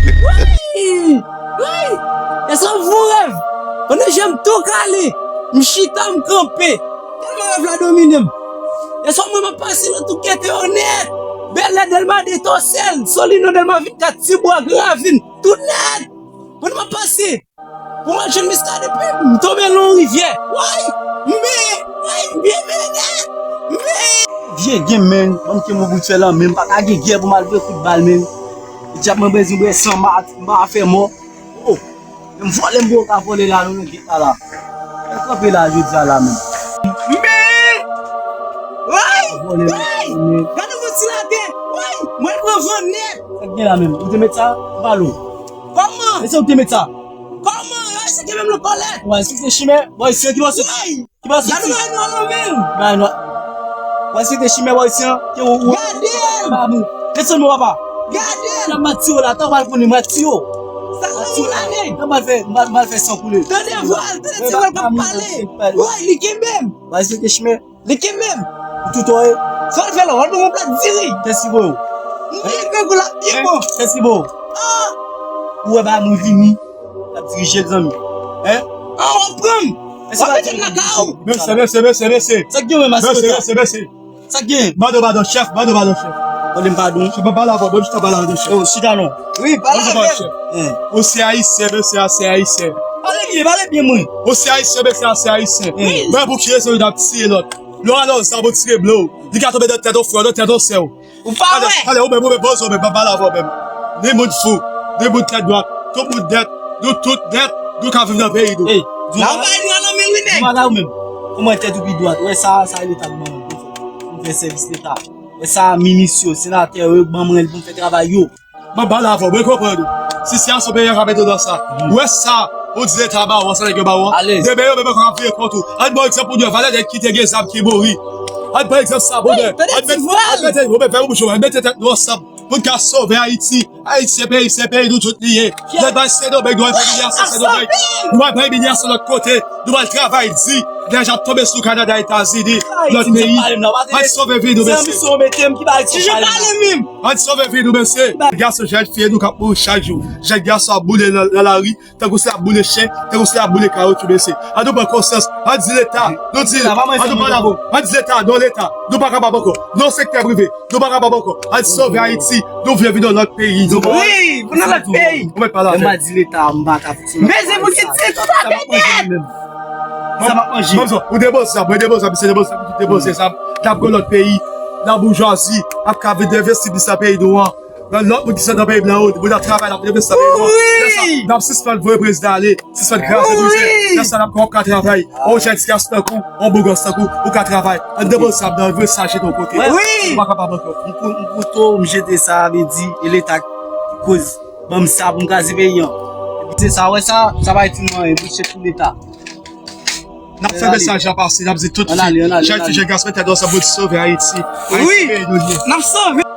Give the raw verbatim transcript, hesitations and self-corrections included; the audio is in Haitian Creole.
Wi! Wi! E sa yon bon rèv! Pandan je m tou kale, m chita, m kanpe. Tèlman rèv la domine m. E sa mwen m ap pase nan tou kete yo nèt. Bèlè, Dèlma de, Tòsèl, Solino, Dèlma vennkat, Tibwa, Gran Ravin, tou nèt. Pandan m ap pase, pou mwen jwenn Miskaden, epi m tonbe nan yon rivyè. Way! M benyen! Way! M byen benyen nèt! M benyen! Vye gen men, ban m ke mwen bout fè lan men, m pa ka gen gè pou m al voye kout bal men. Dyab mwen bezwen bwè san, m pa, m pa fè mò. Oh! M vòlè, m bò ka vòlè la, nou nan geta la. Mwen kanpe la, jodi a la menm. M benyen! Way! Vòlè, way! Gade yon ventilatè! Way! Mwen pran van nèt! Sa k gen la menm? Ou te met sa? M pale w. Kòman? E se ou te met sa? Kòman? Yo, se ki menm nan kòlèt. Ou al sikse chimè, bò isi an ki bò soti. Ki bò soti. Gade ou bay nwa nan men l. Bay nwa. Ou al sikse chimè bò isi an, ke ou, ou. Gade l. Ba mou. Desann mwen, papa. Gade l. N ap mati w la, tan w al konnen mati w. Sa k nan ou la, nèg? Tan m al fè, m al, m al fè san koule. Tande vwa l, tande ti vwa l k ap pale. Woy, li kenbe m. Ou al sikse chimè. Li kenbe m. Ou tou tòye. Sa w fè la, w al ban m yon plat diri. Kiyès ki bo yo? M di grangou la, pi bon. Kiyès ki bo yo? Ah! Ou wè ba mwen vini. L ap dirije l, zanmi. Hein? Ah, w ap pran m. W ap mete m nan kawo. Mesye, mesye, mesye, mesye. Sa k gen menm, mesye, mesye, mesye. Sa k gen? Padon, padon, chèf, padon, padon, chèf. Mande m padon. Chèf, pa pale avè w, bon, jis ta pale avè w, chèf. Yo, chita non. Wi, pale avè m. Chèf. Hein. Ou se ayisyen, mesye a se ayisyen. Pale byen, pale byen, mwen. Ou se ayisyen, mesye a se ayisyen. Wi. Mwen pou ki rezon yo t ap tiye lòt? Lè w ale w zam ou tire blo. Li ka tonbe nan tèt yon frè w, nan tèt yon sè w. Ou pa wè. Talè, talè, ou menm, ou menm, poze w menm, pa pale avè w menm. Ni moun fou, ni moun tèt dwat, tout moun nèt, nou tout nèt, nou ka viv nan peyi nou. Ey, di non. Nan bay nou nan men wi nèg. Di bagay ou menm. Kòman tèt ou pi dwat? Wè sa, sa leta ban mwen pou m fè. Pou m fè sèvis leta. Wè sa, minis yo, senatè yo, ban mwen l pou m fè travay yo. Mwen pale avè w, mwen konprann ou. Sitiyasyon peyi a ka mete w nan sa. Ou wè sa, ou di leta ba ou an, sa nèg yo ba ou an. Alèz. Demen yo menm ankò ap vire kont ou. Ann ba w egzanp, moun yo, valè nèg ki te gen zam ki mouri. Ann pran egzanp sa, bonè. Ann mete, ann mete, ou menm fè yon bouch ou, ann mete tèt nou ansanm. Pou n ka sove Ayiti. Ayiti se peyi, se peyi nou tout li ye. Lè bay Sendomeng, nou al bay milyasyon Sendomeng. Nou al bay milyasyon lòt kote. Nou al travay di. Nèj ap tonbe sou Kanada, Etazini, lòt peyi. Ann sove vi nou, mesye. Ann sove vi nou, mesye. Gason, jèn, fi nou k ap mouri chak jou. Jèn gason ap boule nan, nan lari. Tankou se ap boule chen, tankou se ap boule kawotchou, mesye. Ann nou pran konsyans, ann di leta, nou di, ann nou pale avè w, ann di leta, non leta, nou pa kapab ankò. Non sektè prive, nou pa kapab ankò. Ann sove Ayiti, nou vle vin yon lòt peyi. Wi, pou nan lòt peyi. Ou mèt pale avè m. Mwen di leta, m pa ka fonksyone. Mezanmi, pou ki ti tout a tete. Sa m ap manje. Manzò, ou depoze sa, mwen depoze sa, misye depoze sa, misye depoze sa. N ap gen lòt peyi, nan boujwazi, ap ka vin envesti plis nan peyi nou an. Nan lòt moun ki sot nan peyi blan yo, moun ap travay, n ap leve sa peyi nou an. Lè sa, n ap sispann voye prezidan ale, sispann kraze bouche. Lè sa, n ap, w ap ka travay. Yon jèn ti gason tankou, yon bogòs tankou, ou ka travay. Ann depoze sa, nan voye sa jete yon kote. Wi. Ou pa kapab ankò. M kou-, m kouto, m jete sa, vle di, e leta ki koz ban m sa pou m kraze peyi an. Epi se sa, wè sa, sa pa itil mwen anyen, bouche pou leta. N ap fè mesaj la pase, n ap di tout fi, jèn fi, jèn gason, mete tèt nou ansanm pou n sove Ayiti. Ayiti se peyi nou ye. N ap sove.